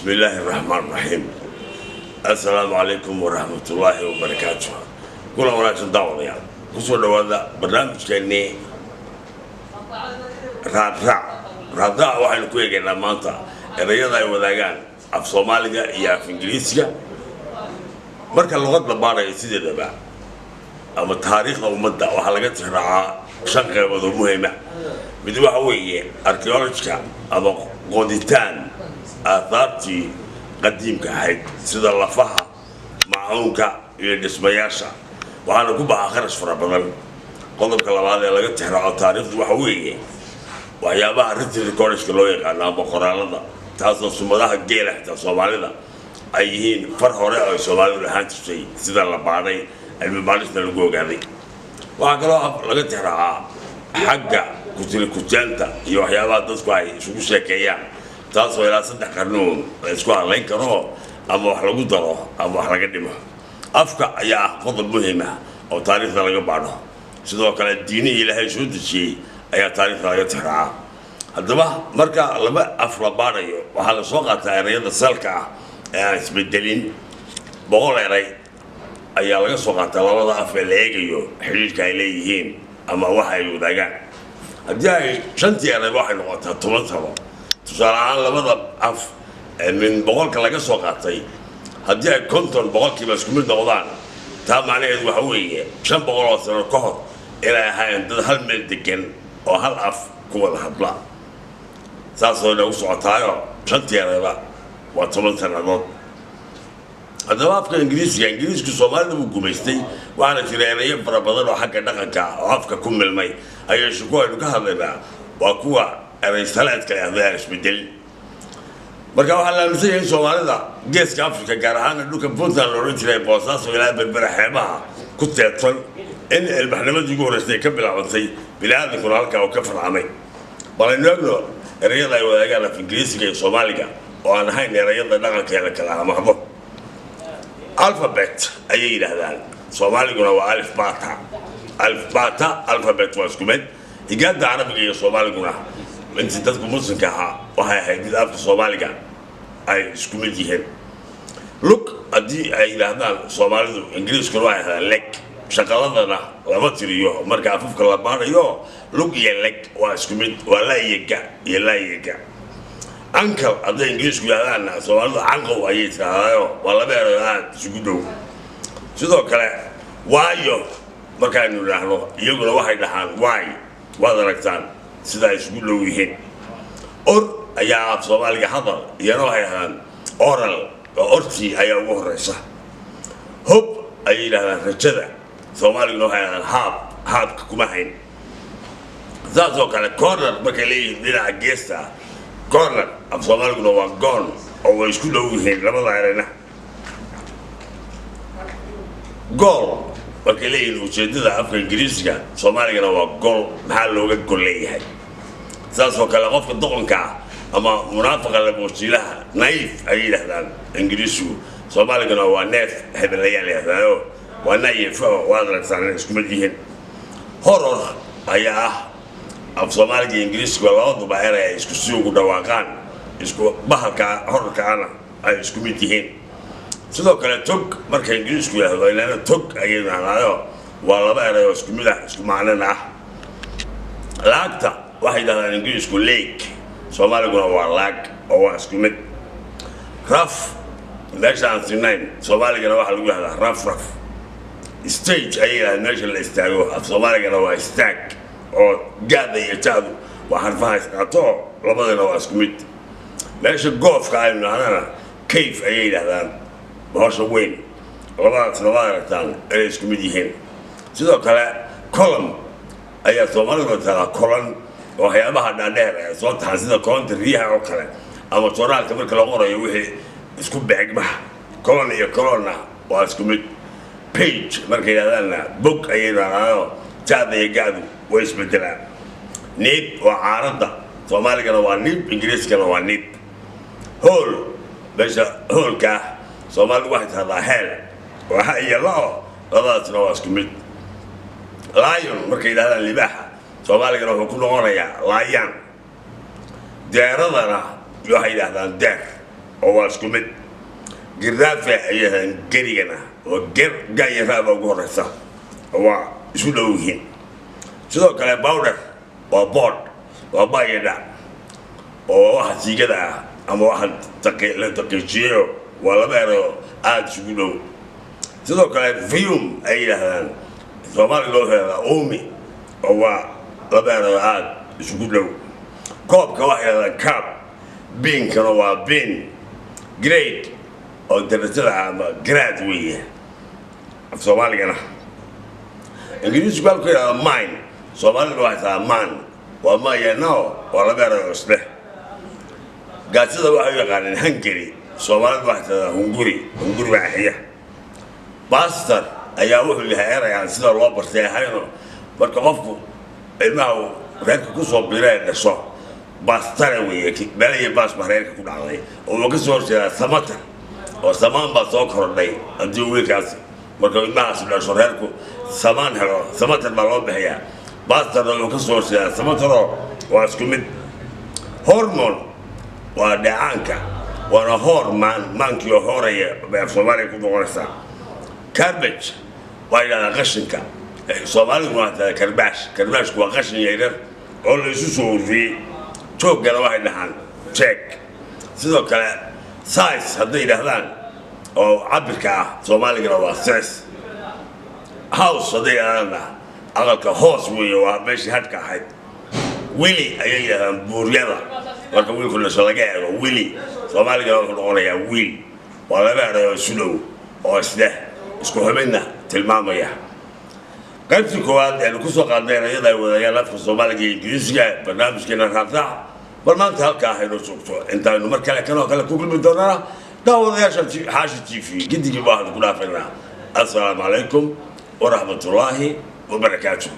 Bismi illaahi raxmaan raxiim. Assalaamu calaykum waraxmatullaahi wabarakaatu. Kulan wanaagsan, daawadayaal. Kusoo dhawaada barnaamijkeennii Raadraac. Raadraac waxaynu ku eegaynaa maanta erayada ay wadaagaan af Soomaaliga iyo af Ingiriisiga. Marka luqad la baarayo sideedaba ama taariikhda ummadda, waxaa laga tixraacaa shan qeybood oo muhiima. Mid waxa weeye archaeology-ga ama qoditaan aathaartii qadiimka ahayd, sida lafaha, macuunka iyo dhismayaasha, waxaana ku baxa kharash fara badan. Qodobka labaad ee laga tixraaco taariikhdu waxa weeye waxyaabaha written records-ka loo yaqaano ama qoraalada, taasoo sumadaha geela xitaa Soomaalida ay yihiin far hore oo ay Soomaalidu lahaan jirtay, sida la baadhay, cilmi baadhisna lagu ogaaday. Waxaa kaloo laga tixraacaa xagga kutilikujaanta iyo waxyaabaha dadku ay isugu sheekeeyaan, taasoo ilaa 3 qarnuun la isku hadlayn karo, ama wax lagu daro ama wax laga dhimo. Afka ayaa ah qodob muhiim ah oo taariikhda laga baadho. Sidoo kale diinihii Ilaahay soo dejiyey ayaa taariikhda laga tixraacaa. Haddaba marka laba af la baadhayo, waxaa la soo qaataa erayada salka ah ee aan isbedelin. 100 eray ayaa laga soo qaataa labada af ee la eegayo xidhiidhka ay leeyihiin ama waxa ay wadaagaan. Haddii ay shantii erayba, waxay noqotaa 10 sano. Tusaale ahaan, labada af min 100-ka laga soo qaatay, haddii ay 50% isku mid noqdaan, taa macnaheedu waxa weeye 500 oo sano ka hor inay ahaayeen dad hal meel degan oo hal af ku wada hadla. Saasoo inagu socotaayo, shantii erayba waa 10 sannadood. Haddaba afka Ingiriisiga, Ingiriisku Soomaalida buu gumaystay, waxaana jira erayo fara badan oo xagga dhaqanka ah oo afka ku milmay. Ayeeshe kuwa aynu ka hadlaynaa waa kuwa eray saleedka ahda aan isbedelin. Marka waxaa la aaminsan yahay in Soomaalida Geeska Africa, gaar ahaana dhulka Puntland la odhan jiray, Boosaaso ilaa Berbera xeebaha ku teedsan, in ilbaxnimadii ugu horreysay ay ka bilaabantay, biniaadankuna halkaa uu ka farcamay. Bal aynu eegno erayada ay wadaagaan af Ingiriisiga iyo Soomaaliga oo aan ahayn erayada dhaqanka ee la kala amahdo. Alphabet ayay yidhaahdaan, Soomaaliguna waa alif bata. Alif bata, alphabet waa isku mid. Higaada Carabiga iyo Soomaaliguna, intii dadku Muslimka ahaa, waxay ahayd mid afka Soomaaliga ay isku mid yihiin. Lug haddii ay yidhaahdaan Soomaalidu, Ingiriiskuna waxay yidhahdaan leg. Shaqaladana lama tiriyo marka afafka la baarayo. Lug iyo leg waa isku mid, waa la iyo ga iyo la iyo ga. Uncle hadday Ingiriisku yidhahdaanna, Soomaalidu canqow ayay tidhahdaayo, waa laba erayo aad isugu dhow. Sidoo kale waayo markaaynu idhaahno, iyaguna waxay dhahaan waay. Waad aragtaan sida ay isugu dhow yihiin. Or ayaa af Soomaaliga hadal, iyana waxay dhahdaan oral, oo ortii ayaa ugu horeysa. Hob ayay yidhahdaan rajada, Soomaaliguna waxay dhahdaan haab. Haabka kuma hayn. Saas oo kale corner markay leeyihiin, dhinaca geesta ah, corner af Soomaaliguna waa goon, oo way isku dhow yihiin labada erayna. Goal markay leeyihiin ujeedada afka Ingiriisiga, Soomaaligana waa gol. Maxaa looga gol leeyahay? Saas oo kale qofka doqonka ah ama munaafaqa laboosiilaha, knife ayay yidhahdaan Ingiriisigu, Soomaaligana waa neef hebel ayaa la yidhahdaayo, waa nayef, oo waad aragtaan inay isku mid yihiin. Horror ayaa ah af Soomaaliga iyo Ingiriisiga labaduba eray ay isku si ugu dhawaaqaan, isku bahalka horror-kaana ay isku mid yihiin. Sidoo kale tog marka Ingiriisku yidhahdo, ilaana tog ayay dhahdaayo, waa laba eray oo isku mid ah, isku macnana ah. Laagta waxay yidhahdaan Ingiriisku lake, Soomaaliguna waa laag, oo waa isku mid. Rough, meesha aan sinayn, Soomaaligana waxaa lagu yidhahdaa raf raf. Stage ayay yidhahdaan meesha la istaago, af Soomaaligana waa istaag, oo gaada iyo jaadu waa xarfaha isqaato, labadana waa isku mid. Meesha goofka aynu dhahnana, cave ayay yidhahdaan, bohosha weyn. Labadaasna waad aragtaan inay isku mid yihiin. Sidoo kale column ayaa Soomaaliduna tagaa kolan, waxyaabaha dhaadheer ee soo taxan, sida kolonta riyaha oo kale ama jooraalka marka la qorayo wixii isku beegmaha. Colon iyo colonna waa isku mid. Page markay yidhahdaanna, bog ayay yidhahdaanoo, jaada iyo gaadu way isbedelaan. Nib waa caaradda, Soomaaligana waa nib, Ingiriiskana waa nib. Hole, meesha hole-ka ah, Soomaalidu waxay tahdaa heel, waa ha iyo lao, labadaasna waa isku mid. Lion markay yidhahdaan libaaxa, Soomaaligana wuxuu ku noqonayaa laayaan. Deeradana waxay yidhahdaan deer. Oo waa isku mid. Giraffe ay yidhahdaan gerigana, oo ger gayaraaba ugu horeysa, oo waa isu dhow yihiin. Sidoo kale powder waa boodh, waa bayadha, oo waxa siigada ah ama waxa la daqiijiyeyo. Waa laba erayo aada isugu dhow. Sidoo kale fume ay yidhaahdaan, Soomaaliga loo yidhahdaa uumi, oo waa laba erayo aada isugu dhow. Koobka waxay yidhahdaan cup, beankana waa bin. Grade oo darajada ah ama grade weeye af Soomaaligana. Ingiriisku halku yidhahdaa mine, Soomaalida waxay tahaa man, waa mayano, waa laba erayo isleh. Gaajada waxay u yaqaaneen hungry, Soomaalida waxay tahdaa hunguri, hunguri baa axiya. Bastard ayaa wuxuu yahay eray aan sida loo bartay ahayno. Marka qofku ilmaha uu reerka kusoo biro ee dhasho, bastard weeye, bele iyo baas baa reerka ku dhacday, oo uu ka soo horjeedaa samatar, oo samaan baa soo kordhay. Haddii wiilkaasi marka ilmahaasi dhasho reerku samaan helo, samatar baa loo bixiyaa. Bastardna wuxuu ka soo horjeedaa samataroo waa isku mid. Hormone waa dheecaanka, waana hoor maan, maankii oo hooraya bay af Soomaaliga ku noqonaysaa. Garbage waa yidhahdaa qashinka, Soomaalidu waa tahdaa karbaash. Karbaashku waa qashin yaryar oo la isu soo ururiyey. Jooggana waxay dhahaan jeeg. Sidoo kale size hadday yidhaahdaan oo cabirka ah, Soomaaligana waa size. House hadday yidhahdaanna aqalka hoos weeye, waa meeshii hadhka ahayd. Willy ayay yidhahdaan buuryada marka wiilku dhasho laga eego. Willy Soomaaligana wuxuu noqonayaa wiil. Waa laba eray oo isu dhow oo isleh, isku xubinna tilmaamaya. Qaybtii koowaad aynu kusoo qaadnay erayada ay wadaagaan afka Soomaaliga iyo Ingiriisiga barnaamijkeena Raadraac bal maanta halkaa haynoo joogto. Intaaynu mar kale kanoo kale ku kulmi doonana, daawadayaasha Xaashi TV gidigii baa ku dhaafaynaa. Assalaamu calaykum waraxmatullaahi wabarakaatu.